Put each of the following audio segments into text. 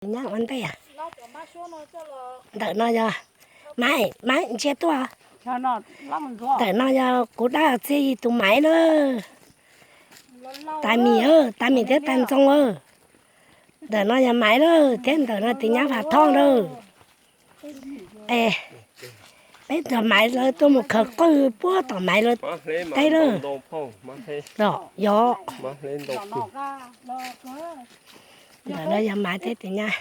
Nyab ua ntej. Ntawm no yog Maiv, Maiv ntsia tuaj. Ntawm no yog kuv dab txiv tus Maiv na. Tais Mim, Tais Mim thiab Tais Ntxoo. Ntawm no yog Maiv lawm thiab ntawm no tus nyab Vam Thoj lawm. Es peb cov Maiv lawv tuaj mus khaws qwj puag tom Maiv lawv teb lawm. Yog, ntawm no yog Maiv thiab tus nyab.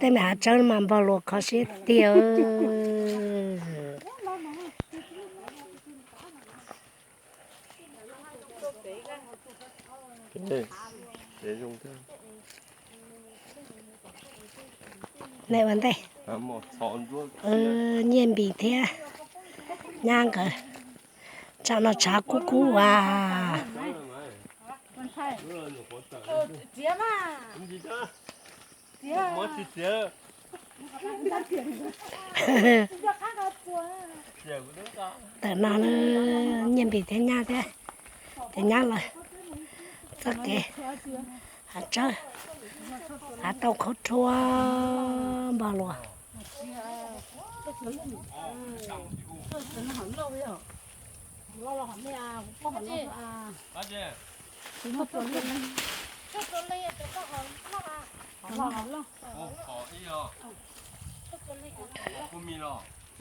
Tej me hav tsawb mas npog luas kho siab tiag. Ua ntej, Nyiaj Npis thiab nyab nkawd tsam no tshav kub kub as. Ntawm no Nyiaj Npis thiab nyab thiab, ces nyab lawv txoj kev hav tsawb, hav tauj khaub rhuab npog luas.